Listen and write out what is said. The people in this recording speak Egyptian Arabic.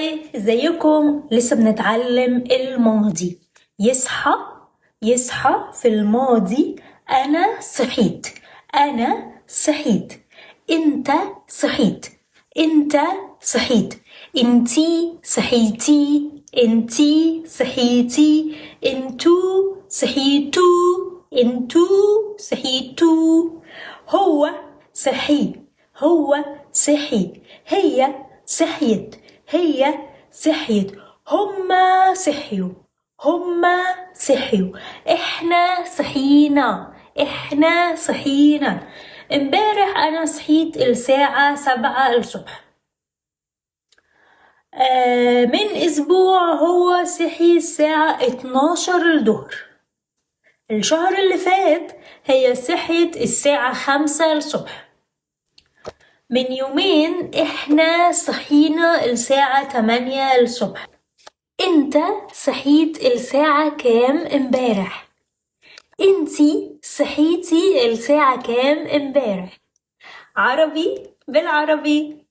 Hi، ازيكم؟ لسه بنتعلم الماضي. يصحى، يصحى في الماضي. انا صحيت، انا صحيت، انت صحيت، انت صحيت، انتي صحيتي، انتي صحيتي، انتو صحيتو، انتو صحيتو. هو صحي، هو صحي، هي صحيت، هي صحيت، هما صحيوا، هما صحيوا، احنا صحينا، احنا صحينا. امبارح انا صحيت الساعة 7 الصبح. من اسبوع هو صحي الساعة 12 الظهر. الشهر اللي فات هي صحيت الساعة 5 الصبح. من يومين احنا صحينا الساعة 8 الصبح. انت صحيت الساعة كام امبارح؟ انتي صحيتي الساعة كام امبارح؟ عربي بالعربي.